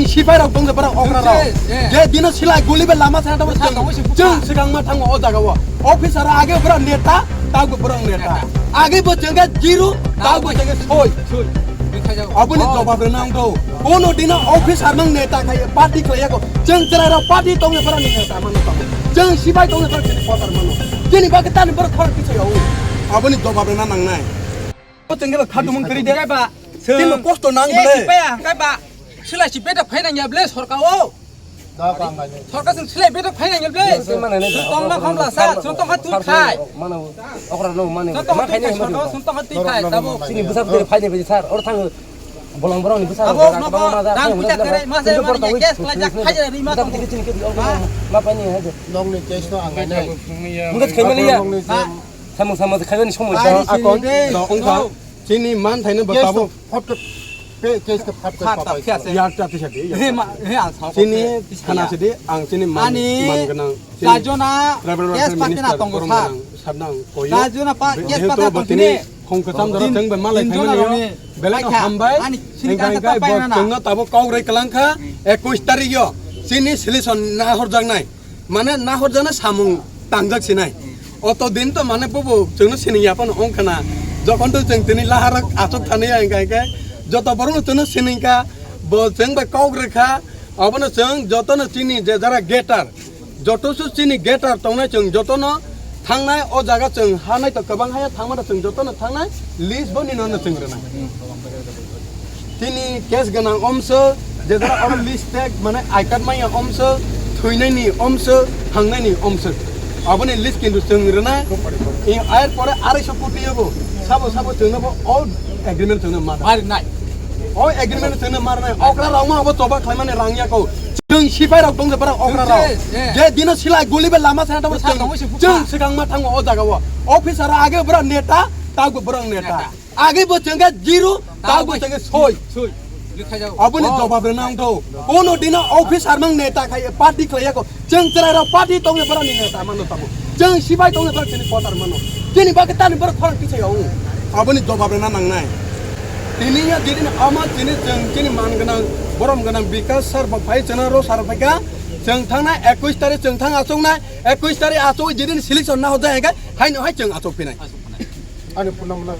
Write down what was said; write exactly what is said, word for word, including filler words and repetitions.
Sipai rok tong de borok okra rok. Bwsai, eh. Je dino silai guli be lama sana tamo Bwsai chwng, tamo si bwkha. Chwng swkang ma thango o jaga o. Officer age borok neta, ta borok neta. Neta. Age bo chwng ga zero, ta bo chwng ga soi. Soi. Bwsai jago. Aboni Oh. Jobab rwna ang do. Kono dino officer mang neta khai party khlai yago. Chwng chwrai rok party tong de borok ni neta mano tamo. Chwng sipai tong de borok ni potar mano. Chini bagwi tani borok khorok kisa yago. Aboni jobab rwna nangnai. O chwng ga khatumung kari de. Kaiba. Tini kosto nang bele. Sipai ang kaiba. Silai si beta phaina ya ble sorkar o. Da bang ngai. Sorkar sing silai beta phaina ya ble. Sing mane ne. Sing tong ma kham la sa, sing tong ha twi khai. Mano okra no mane. Sing tong ha twi khai, sorkar sing tong ha twi khai, tabo. Sini bwsa bwsa phaina bai sar, or thang bolang borong ni bwsa. Abo ma ba, dan puja kare, ma se mane ya gas la ja khai ja ri ma tong. Sini ke di ma phaina ya. Nong ni case no ang ngai. Mungkin khaimali ya. Samung samung khaimani somoi. Akon, no, ongkha. Chini man thaino bo tabuk. Phat khe, pe, case khe phat khe Phat papai ta, khe khe. Yak ta tisa di. He ma, he ang sao Chini khe. Khana sidi, ang chini man, Ani man gwnang. Chini Rajona tribal case welfare pa minister kena tongo borom sa. Gwnang, sabnang koyo. Rajona pa Be-, case pa jehetu kena bo tongthini. Tini khong kwcham dara Din, teng bai malai din phaimani jona yo. Roni. Belai no Paikha. Hambai. Ani sini Engkai kasa engkai pa bo paina na. Chwngno tabuk kok rwi kwlangkha, ekwis tarik yo. Chini solution na horjaknai. Mane nahorjana samung tangjak sinai. Oto din to mane bobo chwngno sining ya phano wngkha na. Jokhon to chwng tini lahar achuk thani ya hingka hingke joto borokno chwngno siningkha, bo chwng bai kok rwkha, obono chwng jotono chini je jara getar, joto su chini getar tongnai chwng jotono thangnai o jaga chwng hanai to kwbang haya thangmano chwng jotono thangnai list bo ninono chwng rwnai. Tini case gwnang omso, jejara oro list tag, mane I card maya omso, thwinaini omso, thangnaini omso. Aboni list kintu chwng rwnai. I, ayar pore arai so koti yabo. Sabo, sabo chwngno bo all agreement chwngno ma. Mari nai. All agreement chwngno mar nai. Okra rok ma abo choba khlaimani rang yako. Chwng sipai rok tong de bara okra rok. Chwng se, eh. Je dino silai guli be lama sana tamo Bwsa chwng. Tamo se bwsa. Chwng swkang ma thango o jaga o. Officer age bura neta, ta bura neta. Neta. Age bo chwng khe zero, ta bo chwng khe soi. Soi. Likha jago. Aboni Oh. Jobab rwna ang do. Kono dino officer mang neta khai party khlai yako. Chwng chwrai rok party tong de borok ni neta mano tamo. Chwng sipai tong de borok chini potar mano. Chini bagwi tani borok khorang kisa yao. Aboni jobab rwna nangnai. Tini ya dini ama chini chwng chini man gwnang, borom gwnang Bikas sir bo phai chwngno ro sir phaikha. Chwng thangnai ekwis tarik chwng thang achuknai. Ekwis tarik achuk jidin selection na hojai hingkhe haino hai chwng achuk phinai. Ani phone number.